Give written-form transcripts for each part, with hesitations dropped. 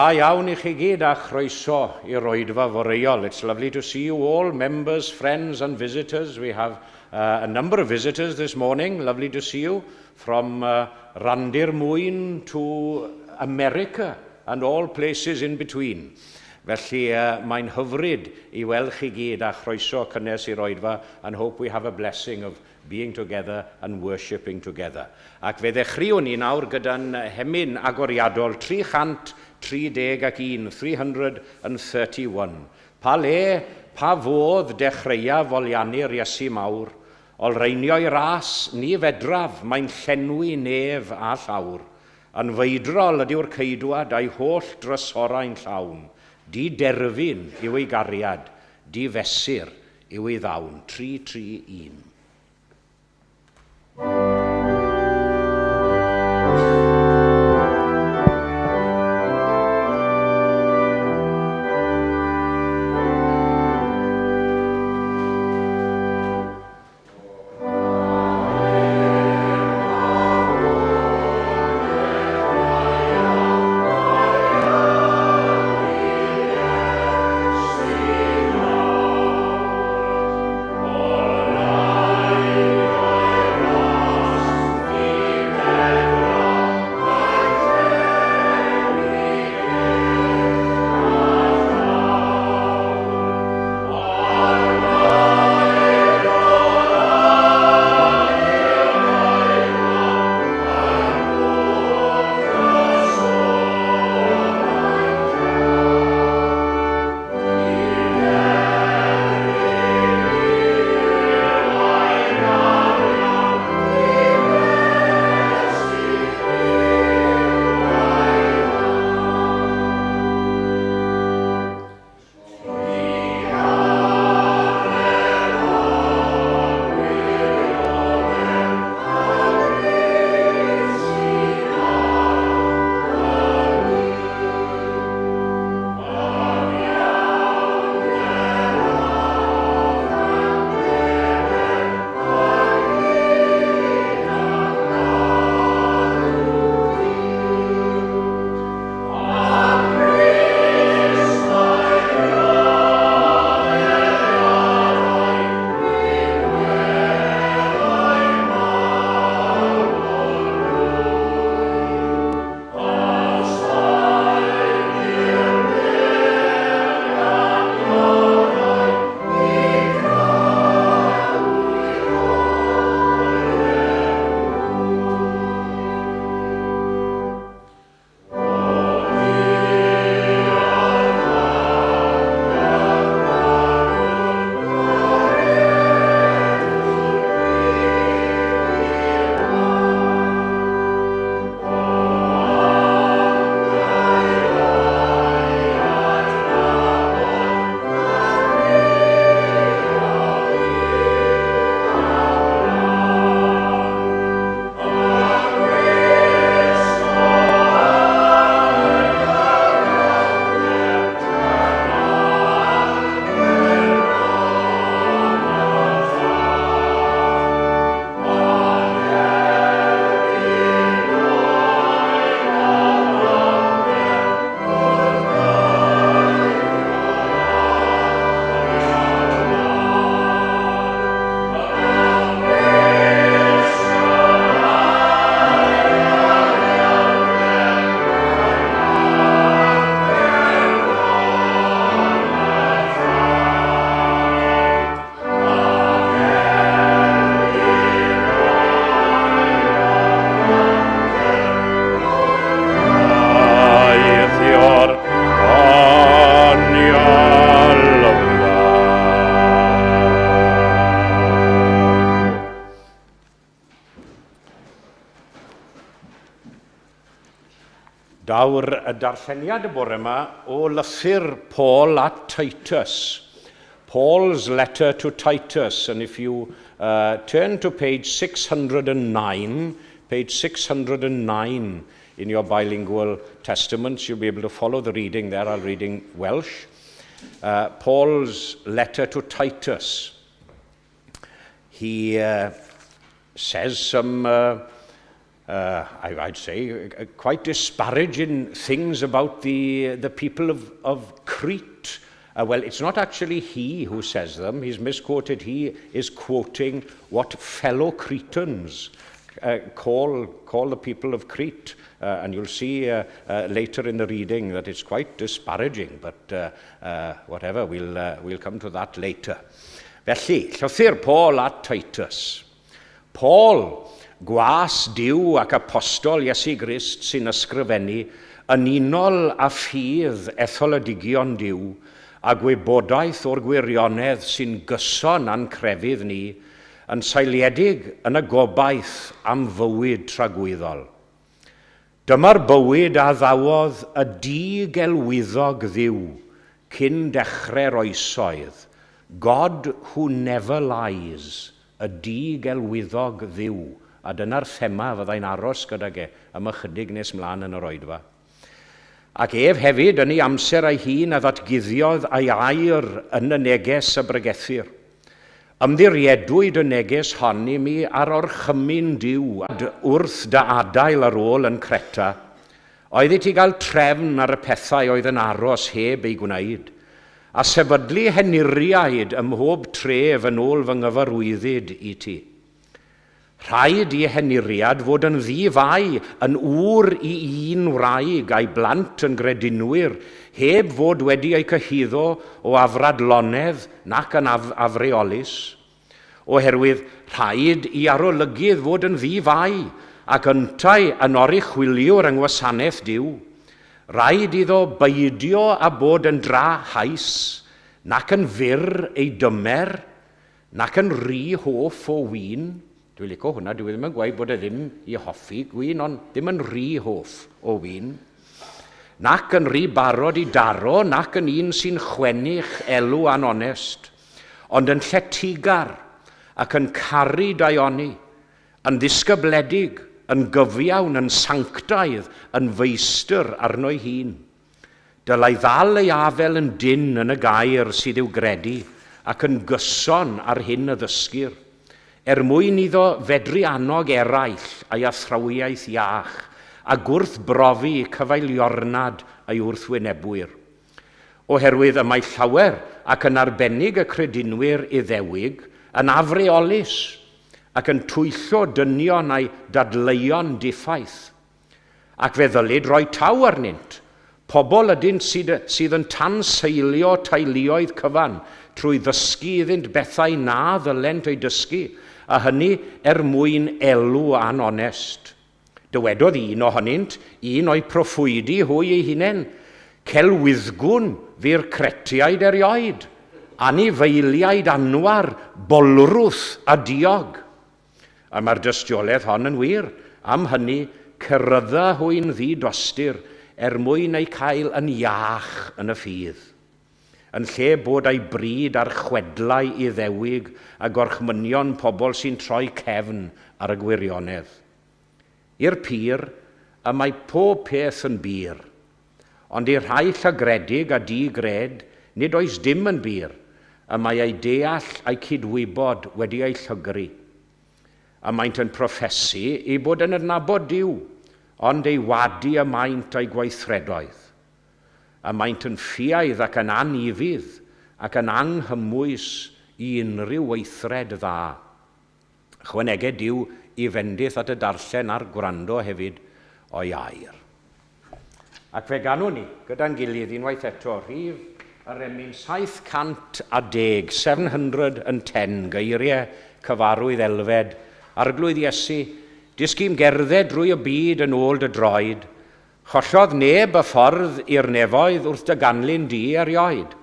Da iawn i chi gyd a chroeso i'r oedfa foreuol. It's lovely to see you all, members, friends and visitors. We have a number of visitors this morning. Lovely to see you from Randir Mwyn to America and all places in between. Felly mae'n hyfryd i weld chi gyd a chroeso cynnes i'r oedfa and hope we have a blessing of being together and worshipping together. Ac fe ddechreuwn ni nawr gyda'n hemyn agoriadol 331, 331. Pa le, pa fodd dechreuaf foliannu'r Iesu mawr, olreinio'i ras, ni fedraf, mae'n llenwi nef a llawr. Yn feidrol ydyw'r ceidwad a'i holl drysorau'n llawn, di-derfyn yw ei gariad, di-fesur yw ei ddawn. 331. Daw'r y darlleniad y bore yma o lythyr Paul at Titus. Paul's letter to Titus, and if you turn to page 609, page 609 in your bilingual testaments, you'll be able to follow the reading there. I'll read in Welsh. Paul's letter to Titus. He says some uh, I, I'd say, quite disparaging things about the, the people of, of Crete. Uh, well, it's not actually he who says them. He's misquoted. He is quoting what fellow Cretans uh, call, call the people of Crete. Uh, and you'll see uh, uh, later in the reading that it's quite disparaging, but uh, uh, whatever, we'll, uh, we'll come to that later. Felly, llythyr Paul at Titus. Paul, gwas Duw ac apostol Iesu Grist sy'n ysgrifennu yn unol â ffydd etholedigion Duw a gwybodaeth o'r gwirionedd sy'n gyson â'n crefydd ni, yn seiliedig yn y gobaith am fywyd tragwyddol. Dyma'r bywyd a addawodd y di-gelwyddog Dduw cyn dechrau'r oesoedd, God who never lies, y di-gelwyddog Dduw, a dyna'r thema fyddai'n aros gydag e am ychydig nes mlaen yn yr oedfa. Ac ef hefyd yn ei amser ei hun a ddatguddiodd ei air yn y neges y bregethir. Ymddiriedwyd y neges hon i mi ar orchymyn Duw wrth dy adael ar ôl yn Creta, oedd i ti gael trefn ar y pethau oedd yn aros heb eu gwneud, a sefydlu henuriaid ym mhob tref yn ôl fy nghyfarwyddyd i ti. Rhaid i henuriad fod yn ddi-fai, yn ŵr i un wraig a'i blant yn gredinwyr, heb fod wedi eu cyhuddo o afradlonedd nac yn af afreolus. Oherwydd rhaid i arolygydd fod yn ddi-fai, ac yntau yn oruchwyliwr yng ngwasanaeth Duw. Rhaid iddo beidio â bod yn drahaus, nac yn fyr ei dymer, Nac yn rhy hoff o win. Dwi'n lico hwnna, dyw e ddim yn gweud bod e ddim i hoffi gwin, ond ddim yn rhy hoff o win. Nac yn rhy barod i daro, nac yn un sy'n chwennych elw anonest, ond yn lletygar ac yn caru daioni, yn ddisgybledig, yn gyfiawn, yn sanctaidd, yn feistr arno'i hun. Dylai ddal ei afael yn dynn yn y gair sydd i'w gredu ac yn gyson ar hyn y ddysgir, er mwyn iddo fedru annog eraill a'i athrawiaeth iach a gwrthbrofi cyfeiliornad ei wrthwynebwyr. Oherwydd y mae llawer, ac yn arbennig y credinwyr Iddewig, yn afreolus ac yn twyllo dynion a'u dadleuon diffaith. Ac fe ddylid rhoi taw arnynt. Pobl ydynt sydd, sydd yn tanseilio teuluoedd cyfan trwy ddysgu iddynt bethau na ddylent eu dysgu, a hynny er mwyn elw anonest. Dywedodd un ohonynt, un o'u proffwydi hwy eu hunain, Celwyddgwn fu'r Cretiaid erioed, anifeiliaid anwar, bolrwth a diog. A mae'r dystiolaeth hon yn wir. Am hynny, cerydda hwy'n ddi-dostur er mwyn eu cael yn iach yn y ffydd. Yn lle bod â'i bryd ar chwedlau Iddewig a gorchmynion pobl sy'n troi cefn ar y gwirionedd. I'r pur, y mae pob peth yn bur. Ond i'r rhai llygredig a di-gred, nid oes dim yn bur, y mae eu deall a'u cydwybod wedi eu llygru. Y maent yn proffesu eu bod yn adnabod Duw, ond ei wadu y maent a'u gweithredoedd. Y maent yn ffiaidd ac yn anufudd, ac yn anghymwys i unrhyw weithred dda. Ychwaneged Duw i fendith at y darllen a'r gwrando hefyd o'i air. Ac fe ganwn ni gyda'n gilydd unwaith eto rhif yr emyn 710, 710, geiriau cyfarwydd Elfed, Arglwydd Iesu, dysg i'm gerdded drwy y byd yn ôl dy droed, chollodd neb y ffordd i'r nefoedd wrth dy ganlyn di erioed.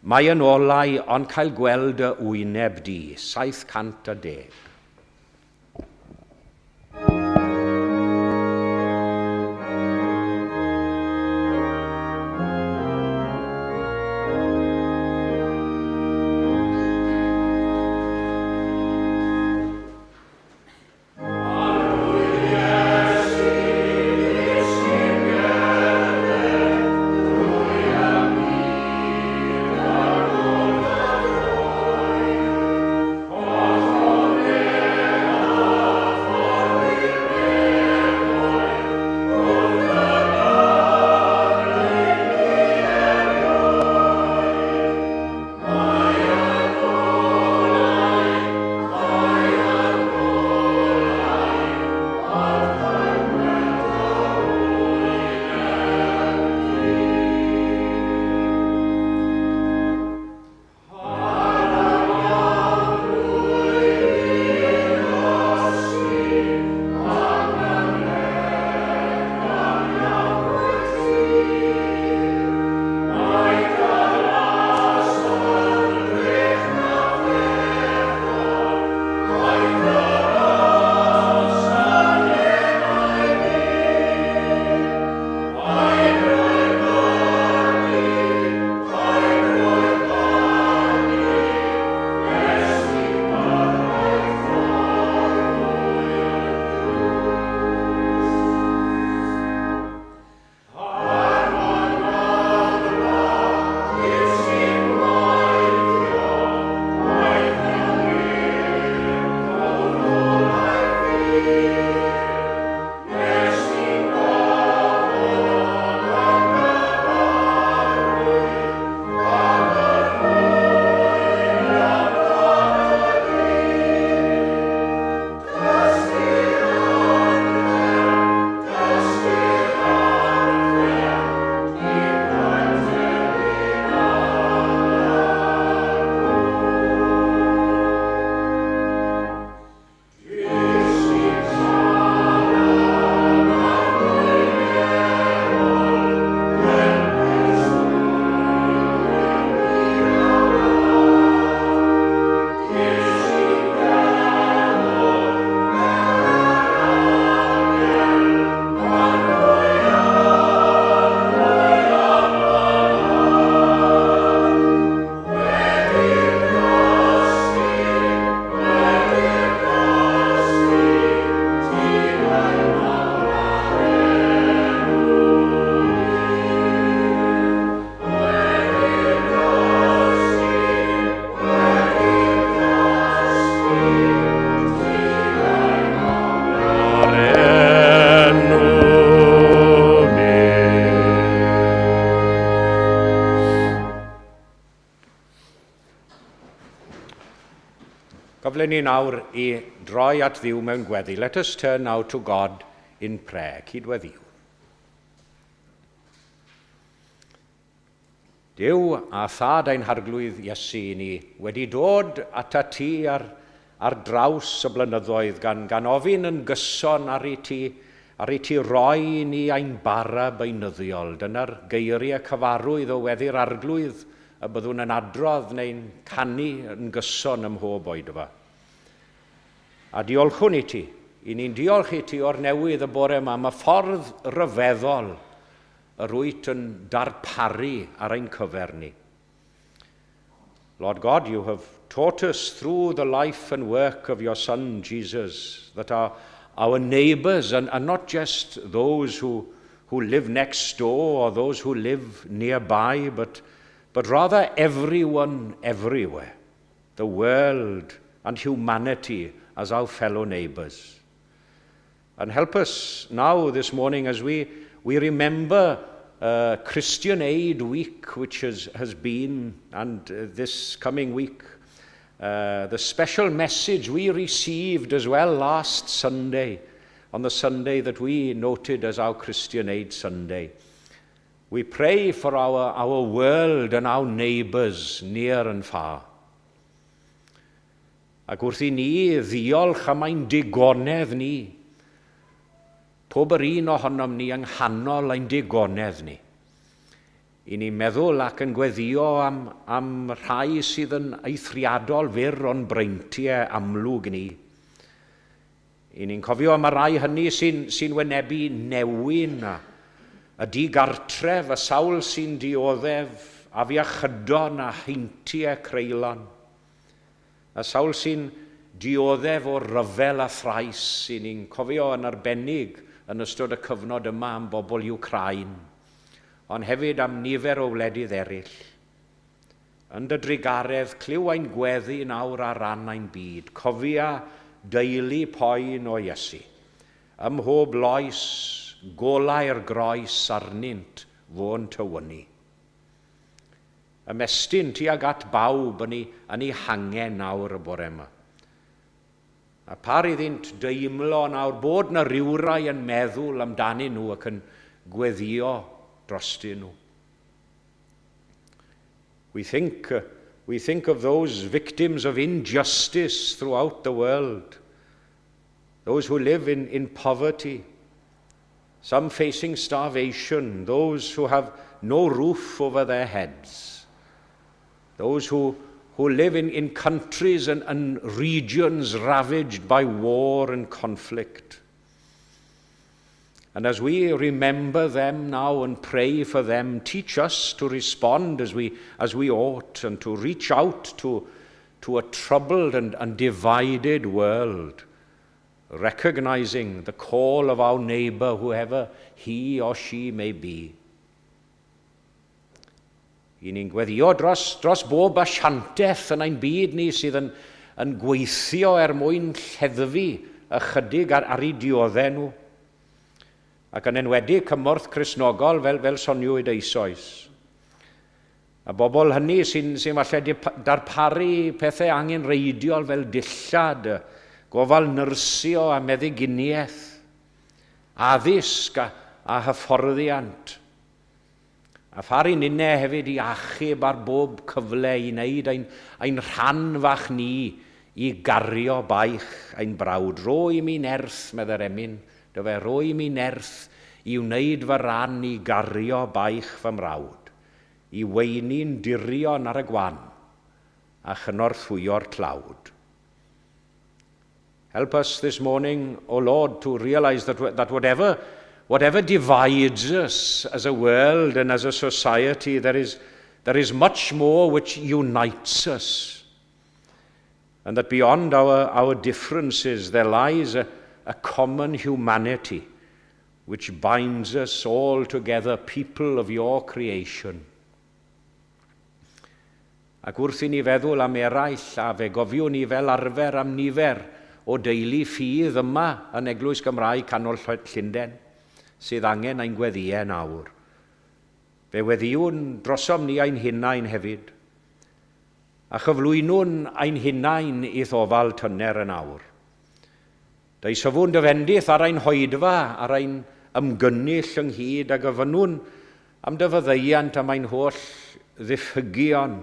Mae yn olau ond cael gweld dy wyneb di, 710. Cyfle ni nawr i droi at Dduw mewn gweddi. Let us turn now to God in prayer. Cydweddiwn. Duw a Thad ein Harglwydd Iesu, ni wedi dod atat ti ar, ar draws y blynyddoedd gan, gan ofyn yn gyson ar i ti, ar i ti roi i ni ein bara beunyddiol. Dyna'r geiriau cyfarwydd o weddi'r Arglwydd y byddwn yn adrodd neu'n canu yn gyson ym mhob oedfa. A diolchwn i ti, i ni'n diolch i ti o'r newydd y bore yma am y ffordd ryfeddol yr wyt yn darparu ar ein cyfer ni. Lord God, you have taught us through the life and work of your Son, Jesus, that our, our neighbours, and, and not just those who, who live next door or those who live nearby, but, but rather everyone everywhere, the world and humanity as our fellow neighbours. And help us now this morning as we, we remember Christian Aid Week, which has, has been, and this coming week, the special message we received as well last Sunday, on the Sunday that we noted as our Christian Aid Sunday. We pray for our, our world and our neighbours near and far. Ac wrth i ni ddiolch am ein digonedd ni, pob yr un ohonom ni yng nghanol ein digonedd ni, i ni meddwl ac yn gweddio am, am rhai sydd yn eithriadol fyr o'n breintiau amlwg ni. I ni'n cofio am y rhai hynny sy'n sy wynebu newyn a, y digartref, y sawl sy'n dioddef, afiechydon a heintiau creulon. Y sawl sy'n dioddef o ryfel a thrais sy'n ni'n cofio yn arbennig yn ystod y cyfnod yma am bobl Wcráin, ond hefyd am nifer o wledydd eraill. Yn dy drugaredd, clyw ein gweddi nawr ar ran ein byd. Cofia deulu poen o Iesu. Ym mhob loes, golau'r groes arnynt fo'n tywynnu. Ymestyn tuag at bawb yn ei, yn ei hangen nawr y bore yma. A par iddynt deimlo nawr bod na rywrai yn meddwl amdanyn nhw ac yn gweddio drostyn nhw. We think, we think of those victims of injustice throughout the world, those who live in, in poverty, some facing starvation, those who have no roof over their heads, those who, who live in, in countries and, and regions ravaged by war and conflict. And as we remember them now and pray for them, teach us to respond as we, as we ought and to reach out to, to a troubled and, and divided world, recognizing the call of our neighbor, whoever he or she may be. I ni'n gweddio dros, dros bob asiantaeth yn ein byd ni sydd yn, yn gweithio er mwyn lleddfu ychydig ar, ar eu dioddau nhw. Ac yn enwedig Cymorth Cristnogol fel, fel soniwyd eisoes. A bobl hynny sy'n sy falle darparu pethau angenrheidiol fel dillad, gofal nyrsio a meddyginiaeth, addysg a, a hyfforddiant. A phar i ninne hefyd i achub ar bob cyfle i wneud ein, ein rhan fach ni i gario baich ein brawd. Rho i mi nerth, medde'r emyn, dy fe, rho i mi nerth i wneud fy ran i gario baich fy mrawd, i weini'n dirion ar y gwan a chynorthwyo'r tlawd. Help us this morning, O Lord, to realize that, that whatever, whatever divides us as a world and as a society, there is, there is much more which unites us. And that beyond our, our differences, there lies a, a common humanity which binds us all together, people of your creation. Ac wrth i ni feddwl am eraill, a fe gofiwn ni fel arfer am nifer o deulu ffydd yma yn Eglwys Gymraeg Canol Llundain, sydd angen ein gweddïau nawr. Fe weddiwn drosom ni ein hunain hefyd. A chyflwynwn ein hunain i'th ofal tyner yn awr. Deisyfwn dy fendith ar ein hoedfa, ar ein ymgynnull ynghyd, a gofynnwn am dy faddeuant am ein holl ddiffygion,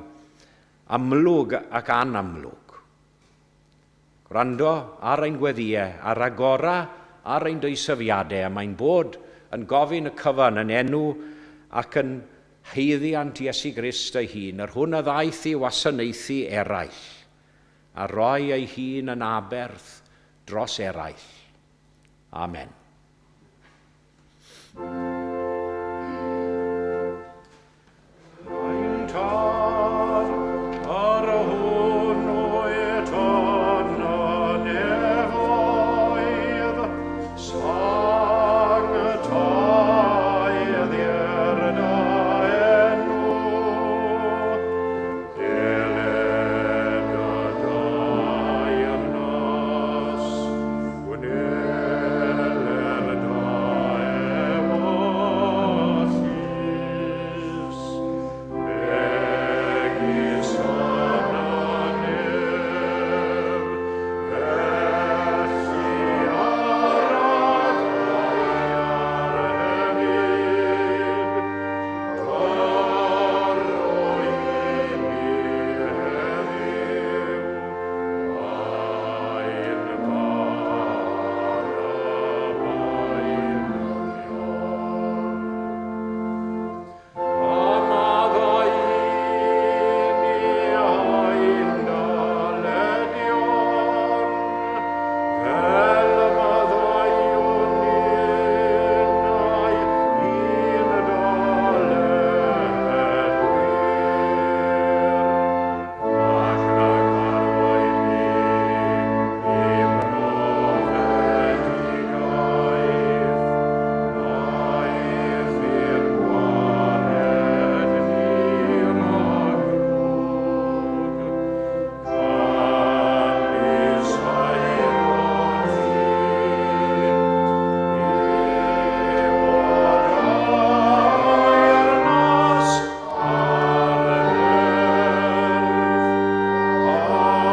amlwg ac anamlwg. Gwrando ar ein gweddïau, a ragora ar ein deisyfiadau, a mae'n bod yn gofyn y cyfan yn enw ac yn haeddiant Iesu Grist ei hun, yr hwn a ddaeth i wasanaethu eraill, a roi ei hun yn aberth dros eraill. Amen. Ein Tad, yr hwn wyt yn y nefoedd, sanctaiddier dy enw. Deled dy deyrnas, Gweler dy ewyllys, megis yn y nef, felly ar y ddaear hefyd. Dyro i ni heddiw ein bara beunyddiol. A maddau i ni ein dyledion, fel y maddeuwn ninnau i'n dyledwyr. Ac nac arwain ni i brofedigaeth, maeth i'n gwared ni rhag drwg. Canys eiddo ti yw y deyrnas a'r nerth a'r gogoniant yn oes oesoedd.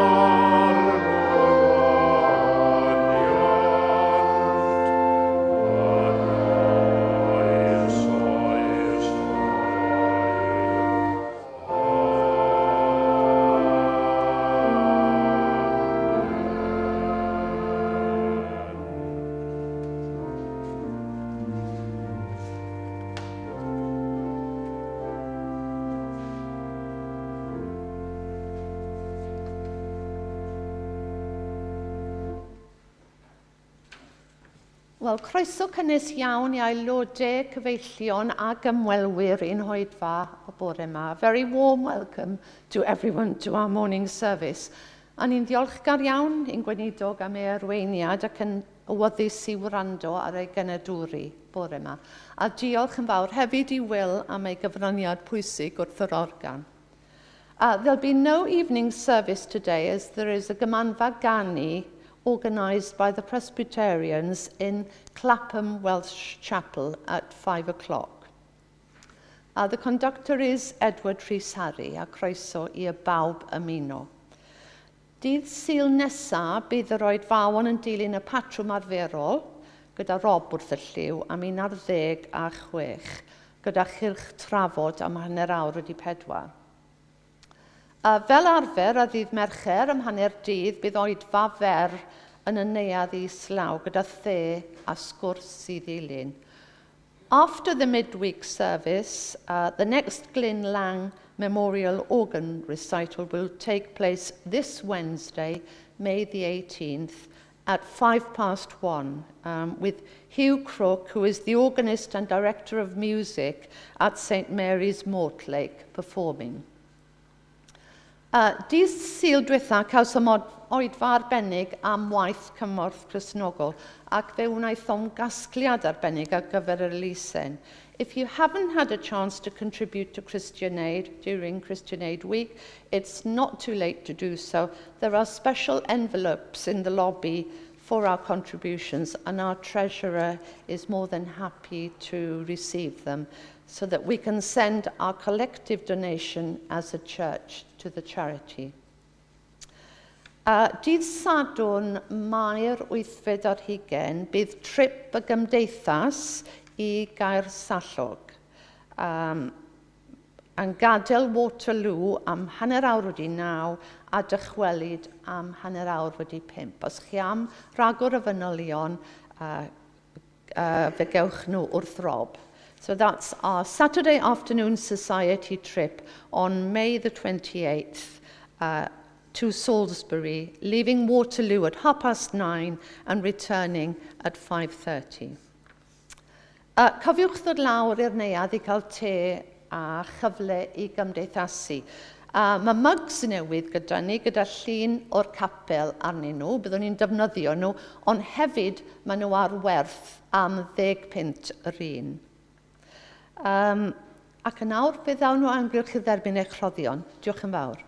Amen. Wel, croeso cynnes iawn i aelodau, cyfeillion ac ymwelwyr i'n hoedfa o bore yma. Very warm welcome to everyone to our morning service. A ni'n ddiolchgar iawn i'n gweinidog am ei arweiniad ac yn awyddus i wrando ar ei genadwri bore yma. A diolch yn fawr hefyd i Will am ei gyfraniad pwysig wrth yr organ. There'll be no evening service today as there is a Gymanfa Ganu organised by the Presbyterians in Clapham Welsh Chapel at 5 o'clock. The conductor is Edward Rhys Harry, a croeso i y bawb ymuno. Dydd Sul nesa, bydd yr oedfaon yn dilyn y patrwm arferol, gyda Rob wrth y llyw am 11 a 6, gyda chylch trafod am 4:30. Fel arfer, ar ddydd Mercher am hanner dydd, bydd oedfa fer yn y neuadd islaw gyda the a sgwrs i ddilyn. After the midweek service, the next Glyn Lang Memorial Organ Recital will take place this Wednesday, May the 18th, at 1:05, with Hugh Crook, who is the organist and director of music at St Mary's Mortlake, performing. Dydd Sul diwetha, cawsom oedfa arbennig am waith Cymorth Cristnogol ac fe wnaethom gasgliad arbennig ar gyfer yr elusen. If you haven't had a chance to contribute to Christian Aid during Christian Aid Week, it's not too late to do so. There are special envelopes in the lobby. for our contributions, and our treasurer is more than happy to receive them so that we can send our collective donation as a church to the charity. Dydd Sadwrn, Mai'r wythfed ar hugain, bydd trip y gymdeithas i Gaersallog. Um, yn gadael Waterloo am 9:30 a dychwelyd am 5:30. Os chi am ragor o fanylion, fe gewch nhw wrth Rob. So that's our Saturday afternoon society trip on May the 28th to Salisbury, leaving Waterloo at 9:30 and returning at 5:30. Cofiwch ddod lawr i'r neuadd i cael te a chyfle i gymdeithasu. Mae mugs newydd gyda ni, gyda llun o'r capel arnyn nhw. Byddwn ni'n defnyddio nhw, ond hefyd maen nhw ar werth am ddeg punt yr un. Um, ac yn awr, fe ddawn nhw amgylch i dderbyn eich rhoddion. Diolch yn fawr.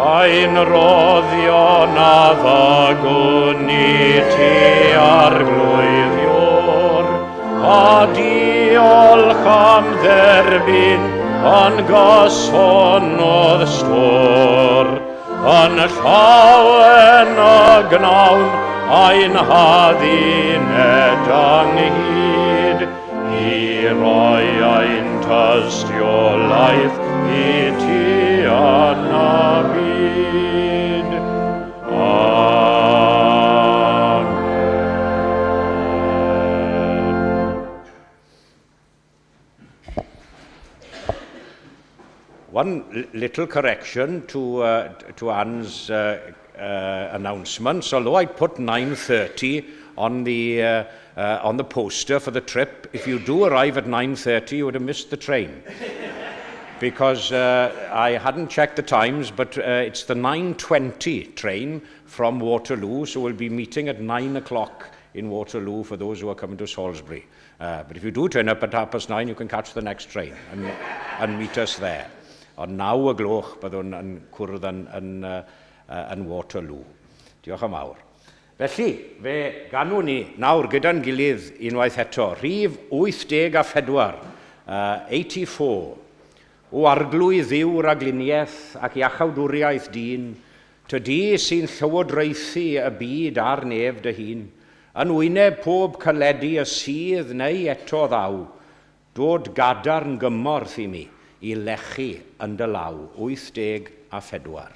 Ein rhoddion a ddygwn i ti arglwydd Ior, a diolch am dderbyn yn gyson o'dd stôr. Yn llawen y gnawn ein hadduned ynghyd, i roi ein tystiolaeth i ti yn y byd. Amen. One little correction to, to Anne's announcements. Although I put 9:30 on the, on the poster for the trip, if you do arrive at 9:30, you would have missed the train. Because I hadn't checked the times, but it's the 9:20 train from Waterloo, so we'll be meeting at 9 o'clock in Waterloo for those who are coming to Salisbury. But if you do turn up at 9:30, you can catch the next train and meet us there. Ond 9 y gloch byddwn yn cwrdd yn Waterloo. Diolch yn fawr. Felly, fe ganwn ni nawr gyda'n gilydd unwaith eto. Rhif 84, 84. O Arglwydd Dduw rhagluniaeth ac iachawdwriaeth dyn, tydi sy'n llywodraethu y byd a'r nef dy hun, yn wyneb pob caledi y sydd neu eto ddaw, dod gadarn gymorth i mi i lechu yn dy law, 84.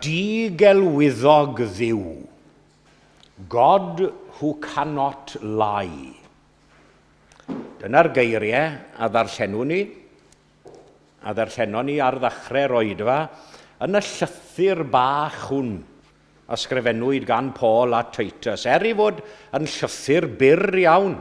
digelwyddog Dduw. God who cannot lie. Dyna'r geiriau a ddarllenwn ni, a ddarllenon ni ar ddechrau'r oedfa, yn y llythyr bach hwn a sgrifennwyd gan Paul a Titus. Er ei fod yn llythyr byr iawn,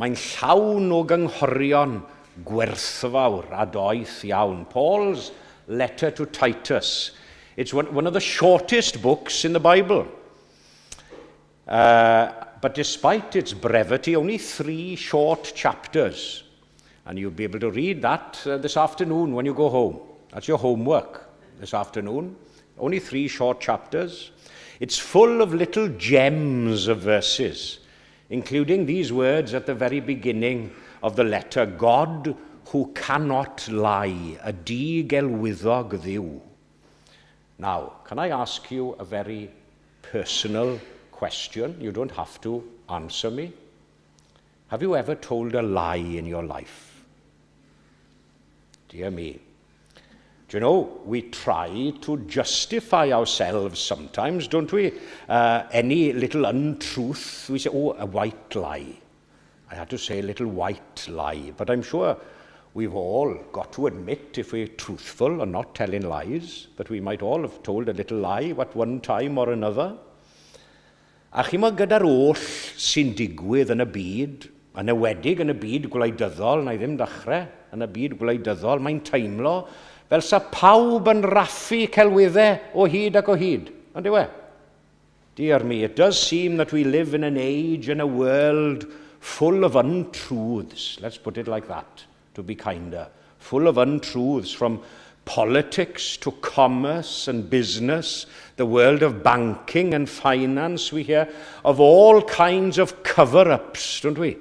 mae'n llawn o gynghorion gwerthfawr a doeth iawn. Paul's letter to Titus. It's one of the shortest books in the Bible. But despite its brevity, only three short chapters. And you'll be able to read that this afternoon when you go home. That's your homework this afternoon. Only three short chapters. It's full of little gems of verses, including these words at the very beginning of the letter: "God who cannot lie," y digelwyddog Dduw. Now, can I ask you a very personal question? You don't have to answer me. Have you ever told a lie in your life? Dear me. Do you know, we try to justify ourselves sometimes, don't we? Any little untruth, we say, "Oh, a white lie. I had to say a little white lie." But I'm sure we've all got to admit, if we're truthful and not telling lies, that we might all have told a little lie at one time or another. A chi'mod gyda'r oll sy'n digwydd yn y byd, yn enwedig yn y byd gwleidyddol, na i ddim dechrau, yn y byd gwleidyddol, mae'n teimlo fel sa pawb yn raffu celwyddau o hyd ac o hyd. Ond yw e? Dear me, it does seem that we live in an age and a world full of untruths. Let's put it like that, to be kinder. Full of untruths, from politics to commerce and business, the world of banking and finance. We hear of all kinds of cover-ups, don't we?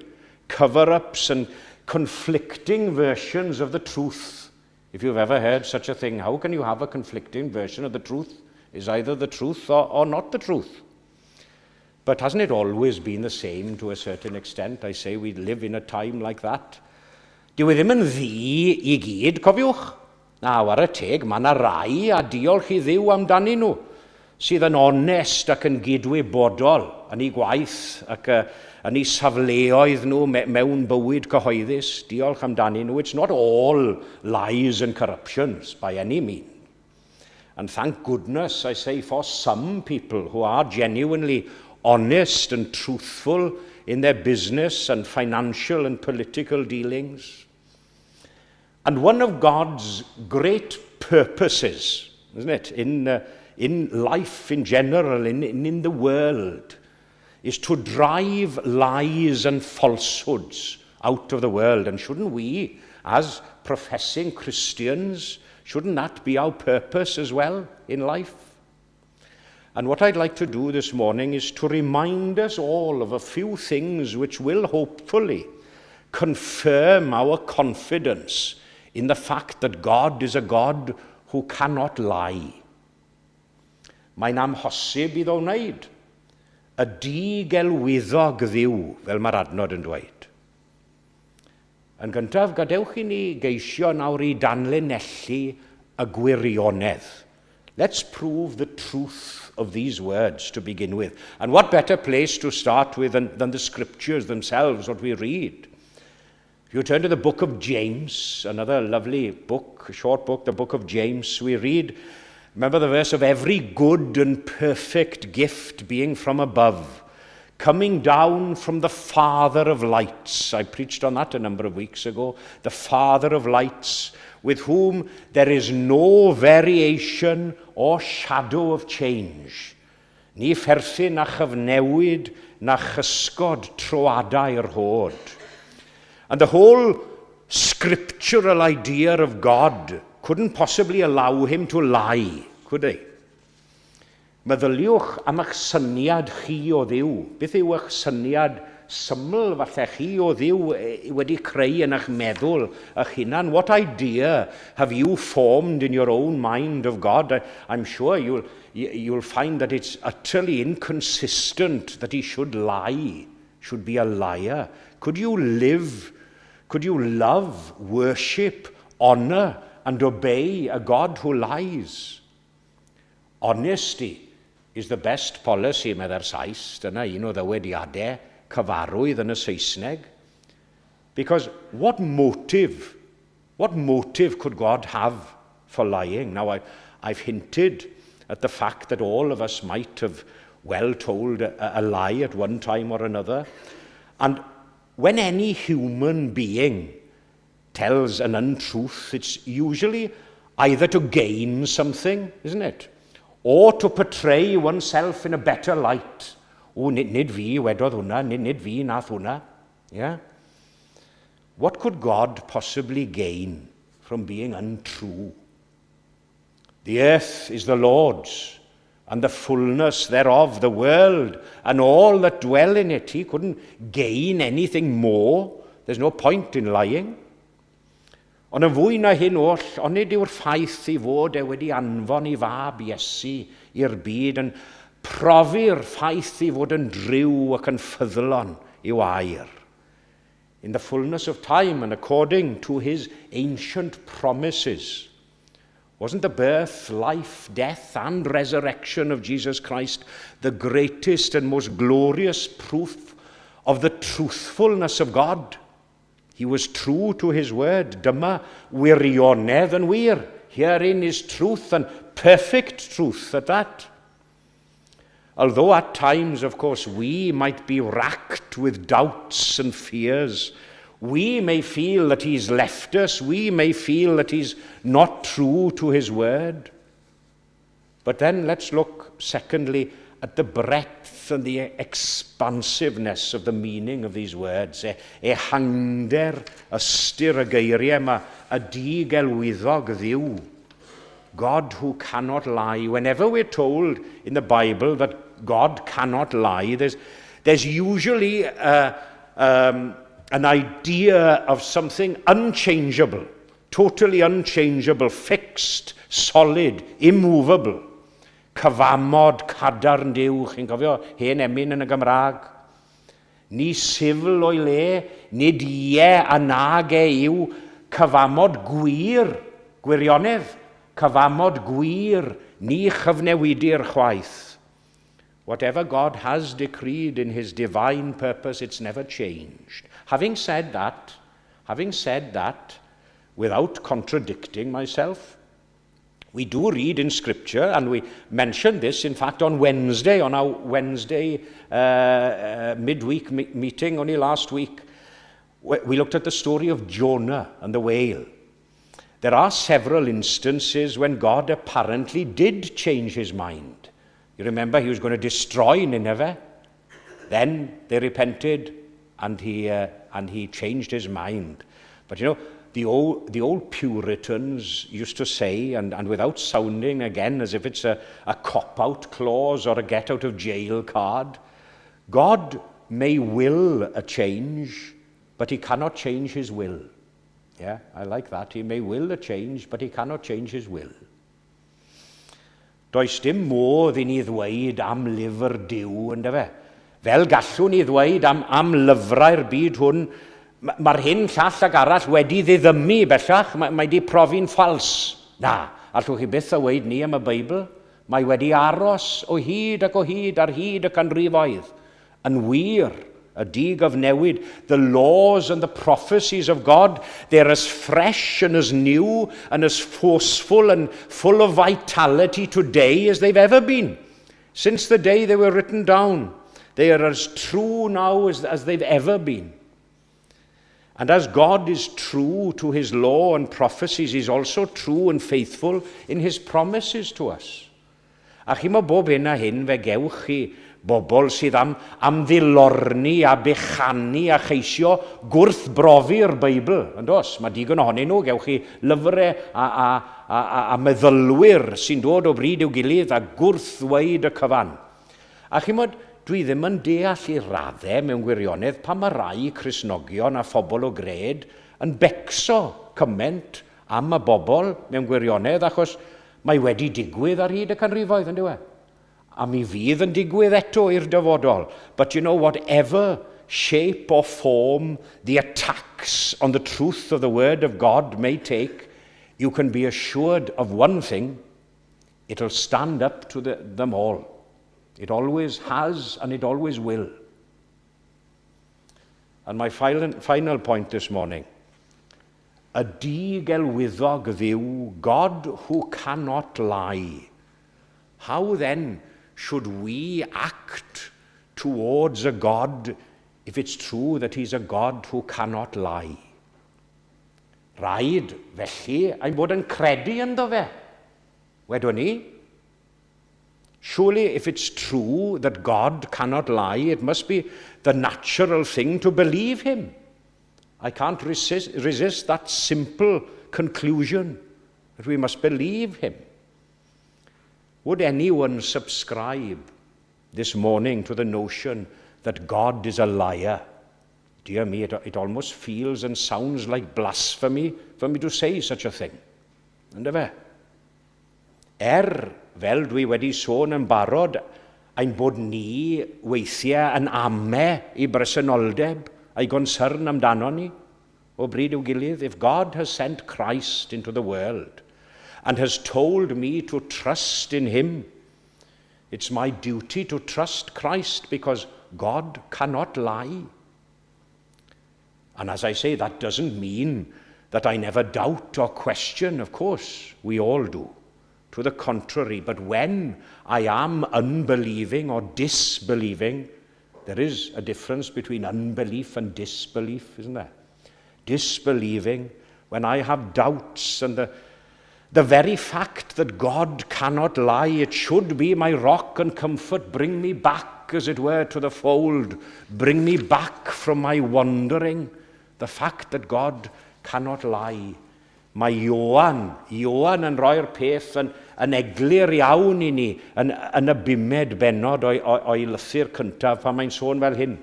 Cover-ups and conflicting versions of the truth. If you've ever heard such a thing, how can you have a conflicting version of the truth? Is either the truth or not the truth. But hasn't it always been the same to a certain extent? I say we live in a time like that. Dyw e ddim yn ddu i gyd, cofiwch. Na, whare teg, mae yna rai, a diolch i Dduw amdanyn nhw, sydd yn onest ac yn gydwybodol yn eu gwaith ac yn eu safleoedd nhw mewn bywyd cyhoeddus. Diolch amdanyn nhw. It's not all lies and corruptions by any means. And thank goodness, I say, for some people who are genuinely honest and truthful in their business and financial and political dealings. And one of God's great purposes, isn't it, in life in general, in the world, is to drive lies and falsehoods out of the world. And shouldn't we, as professing Christians, shouldn't that be our purpose as well in life? And what I'd like to do this morning is to remind us all of a few things which will hopefully confirm our confidence in the fact that God is a God who cannot lie. Mae'n amhosib iddo wneud. Y digelwyddog Dduw, fel mae'r adnod yn dweud. Yn gyntaf, gadewch i ni geisio nawr i danlinellu y gwirionedd. Let's prove the truth of these words to begin with. And what better place to start with than the scriptures themselves, what we read? If you turn to the book of James, another lovely book, a short book, the book of James, we read, remember the verse of "every good and perfect gift being from above, coming down from the Father of lights." I preached on that a number of weeks ago. The Father of lights, with whom there is no variation or shadow of change. Ni pherthyn na chyfnewid na chysgod troadau'r hod. And the whole scriptural idea of God couldn't possibly allow him to lie, could they? Meddyliwch am eich syniad chi o Dduw. Beth yw eich syniad syml falle chi o Dduw wedi creu yn eich meddwl eich hunan? What idea have you formed in your own mind of God? I'm sure you'll find that it's utterly inconsistent that he should lie, should be a liar. Could you live, could you love, worship, honour and obey a God who lies? Honesty is the best policy, meddai'r Sais. Dyna un o ddywediadau cyfarwydd yn y Saesneg. Because what motive could God have for lying? Now, I've hinted at the fact that all of us might have well told a lie at one time or another. And when any human being tells an untruth, it's usually either to gain something, isn't it? Or to portray oneself in a better light. O, nid fi wedodd hwnna, nid fi nath hwnna. Yeah? What could God possibly gain from being untrue? The earth is the Lord's, and the fullness thereof, the world, and all that dwell in it. He couldn't gain anything more. There's no point in lying. Ond yn fwy na hyn oll, onid yw'r ffaith ei fod e wedi anfon ei fab Iesu i'r byd yn profi'r ffaith ei fod yn driw ac yn ffyddlon i'w air. In the fullness of time and according to his ancient promises. Wasn't the birth, life, death, and resurrection of Jesus Christ the greatest and most glorious proof of the truthfulness of God? He was true to his word. Dyma wirionedd yn wir. Herein is truth, and perfect truth at that. Although at times, of course, we might be racked with doubts and fears, we may feel that he's left us, we may feel that he's not true to his word. But then let's look, secondly, at the breadth and the expansiveness of the meaning of these words. Ehangder ystyr y geiriau yma, y digelwyddog Dduw. God who cannot lie. Whenever we're told in the Bible that God cannot lie, there's usually an idea of something unchangeable, totally unchangeable, fixed, solid, immovable. Cyfamod cadarn Duw, chi'n cofio hen emyn yn y Gymraeg? Ni syfl o'i le, nid ie a nage yw cyfamod gwir, gwirionedd, cyfamod gwir, ni chyfnewidir chwaith. Whatever God has decreed in his divine purpose, it's never changed. Having said that, without contradicting myself, we do read in Scripture, and we mentioned this, in fact, on Wednesday, on our Wednesday midweek meeting only last week. We looked at the story of Jonah and the whale. There are several instances when God apparently did change his mind. You remember he was going to destroy Nineveh. Then they repented and he changed his mind. But the old Puritans used to say, and without sounding again as if it's a cop-out clause or a get-out-of-jail card, God may will a change, but he cannot change his will. Yeah, I like that. He may will a change, but he cannot change his will. Does dim modd i ni ddweud am lyfr Duw, yndyfe? Fel gallwn ni ddweud am lyfrau'r byd hwn, mae'r hyn llall ac arall wedi ddiddymu bellach, mae wedi profi'n ffals. Na, allwch chi byth a weud 'ny am y Beibl. Mae wedi aros o hyd ac o hyd ar hyd y canrifoedd. Yn wir, y digyfnewid, the laws and the prophecies of God, they're as fresh and as new and as forceful and full of vitality today as they've ever been. Since the day they were written down, they are as true now as they've ever been. And as God is true to his law and prophecies, he's also true and faithful in his promises to us. A chi'mod bob hyn a hyn fe gewch chi bobl sydd am ddilorni a bychanu a cheisio gwrthbrofi'r Beibl. Yn does? Mae digon ohonyn nhw, gewch chi lyfrau a meddylwyr sy'n dod o bryd i'w gilydd a gwrthddweud y cyfan. A chi'mod, dwi ddim yn deall i raddau mewn gwirionedd pa mae rai Cristnogion a phobl o gred yn becso cymaint am y bobl mewn gwirionedd, achos mae wedi digwydd ar hyd y canrifoedd, yn dyw e? A mi fydd yn digwydd eto i'r dyfodol. But whatever shape or form the attacks on the truth of the word of God may take, you can be assured of one thing: It'll stand up to the, them all. It always has and it always will. And my final, final point this morning. Y digelwyddog Dduw, God who cannot lie. How then should we act towards a God if it's true that he's a God who cannot lie? Rhaid, felly, ein bod yn credu ynddo fe. Wedwn ni. Surely, if it's true that God cannot lie, it must be the natural thing to believe him. I can't resist, resist that simple conclusion that we must believe him. Would anyone subscribe this morning to the notion that God is a liar? Dear me, it, it almost feels and sounds like blasphemy for me to say such a thing. Yndyfe? Er, fel dwi wedi sôn yn barod, ein bod ni weithiau yn ame ei bresenoldeb a'i gonsyrn amdano ni o bryd i'w gilydd. If God has sent Christ into the world and has told me to trust in him, it's my duty to trust Christ because God cannot lie. And as I say, that doesn't mean that I never doubt or question, of course, we all do. To the contrary, but when I am unbelieving or disbelieving, there is a difference between unbelief and disbelief, isn't there? Disbelieving, when I have doubts and the, the very fact that God cannot lie, it should be my rock and comfort, bring me back, as it were, to the fold, bring me back from my wandering. The fact that God cannot lie. Mae Ioan, Ioan yn rhoi'r peth yn, yn eglur iawn i ni yn, yn y bumed bennod o'i, o'i lythyr cyntaf pan mae'n sôn fel hyn.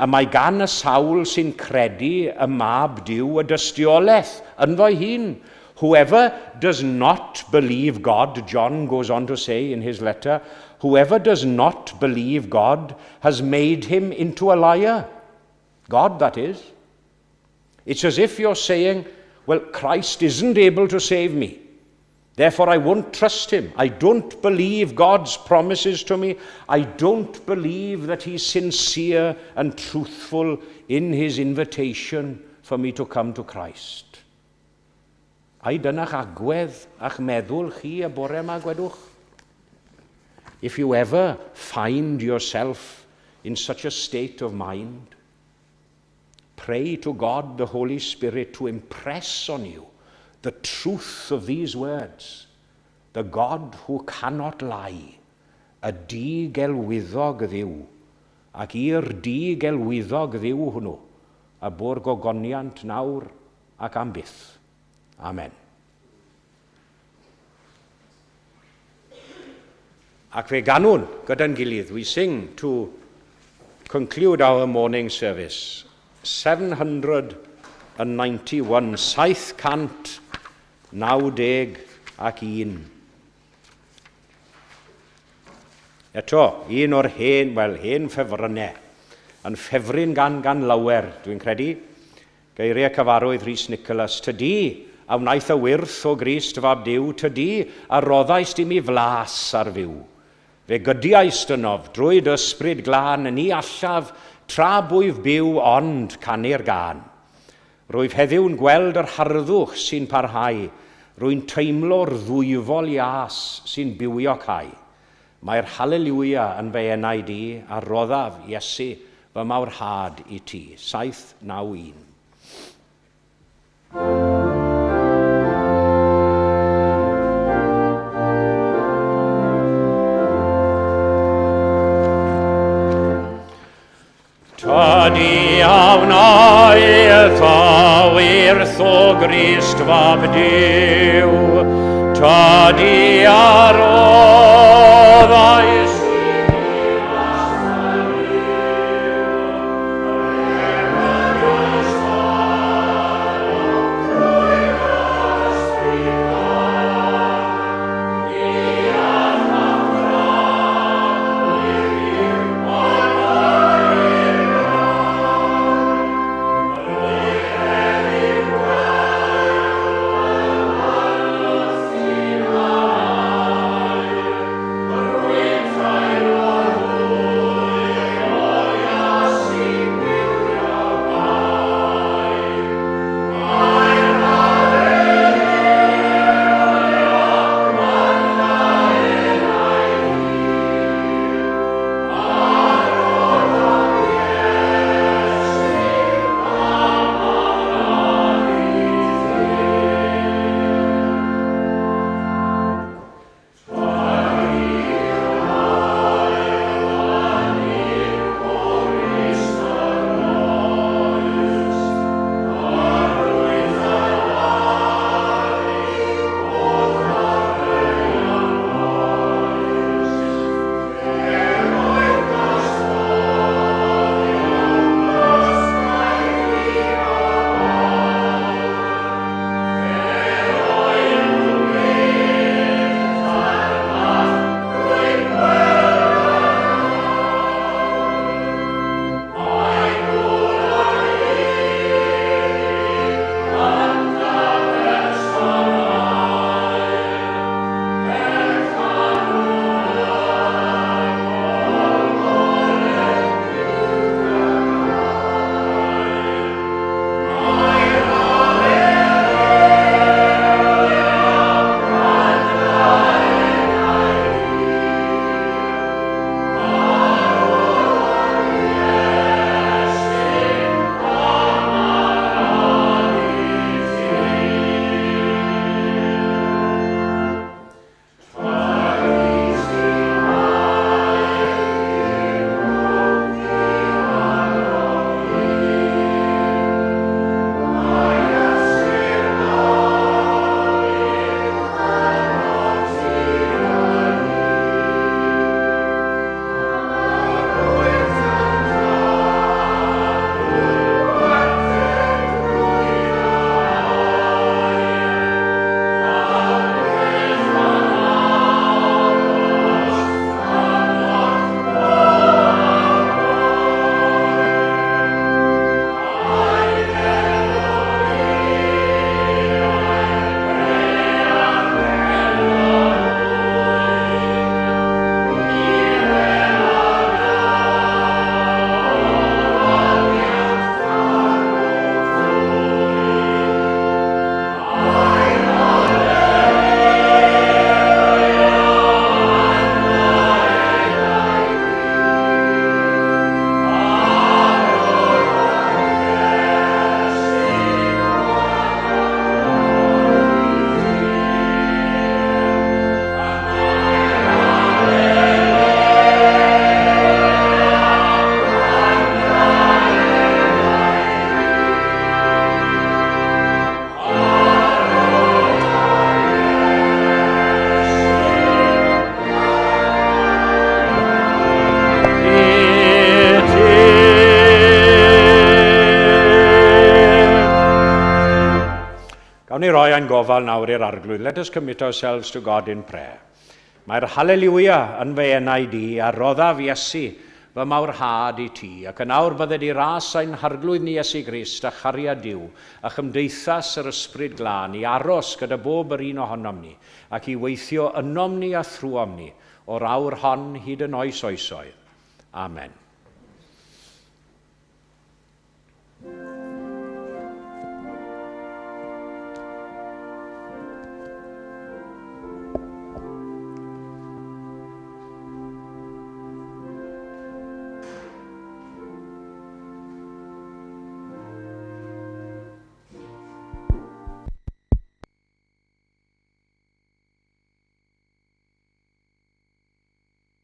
A mae gan y sawl sy'n credu y mab Duw y dystiolaeth ynddo'i hun. Whoever does not believe God, John goes on to say in his letter, whoever does not believe God has made him into a liar. God, that is. It's as if you're saying, well, Christ isn't able to save me. Therefore, I won't trust him. I don't believe God's promises to me. I don't believe that he's sincere and truthful in his invitation for me to come to Christ. Ai dyna'ch agwedd a'ch meddwl chi y bore yma, gwedwch? If you ever find yourself in such a state of mind, pray to God the Holy Spirit to impress on you the truth of these words. The God who cannot lie, y digelwyddog Dduw, ac i'r digelwyddog Dduw hwnnw, y bo'r gogoniant nawr ac am byth. Amen. Ac fe ganwn gyda'n gilydd, we sing to conclude our morning service. 791, 791. Eto, un o'r hen, wel, hen ffefrynnau, yn ffefryn gan, gan lawer, dwi'n credu. Geiriau cyfarwydd Rhys Nicholas, tydi a wnaeth y wyrth o Grist fab Duw, tydi a roddaist i mi flas ar fyw. Fe gydiaist ynof drwy dy ysbryd glân, ni allaf tra bwyf byw ond canu'r gân. Rwyf heddiw'n gweld yr harddwch sy'n parhau, rwy'n teimlo'r ddwyfol ias sy'n bywio cau. Mae'r haleliwia yn fy enaid i, a roddaf, Iesu, fy mawrhad i ti. 791. Tydi a wnaeth a wyrth o Grist fab Duw, tydi a roddais Gawn ni roi ein gofal nawr i'r Arglwydd. Let us commit ourselves to God in prayer. Mae'r Hallelujah yn fy enaid i, a roddaf Iesu fy mawrhad i ti, ac yn awr bydded i ras ein Harglwydd ni Iesu Grist a chariad Duw, a chymdeithas yr Ysbryd Glân i aros gyda bob yr un ohonom ni, ac i weithio ynom ni a thrwom ni, o'r awr hon hyd yn oes oesoedd. Amen.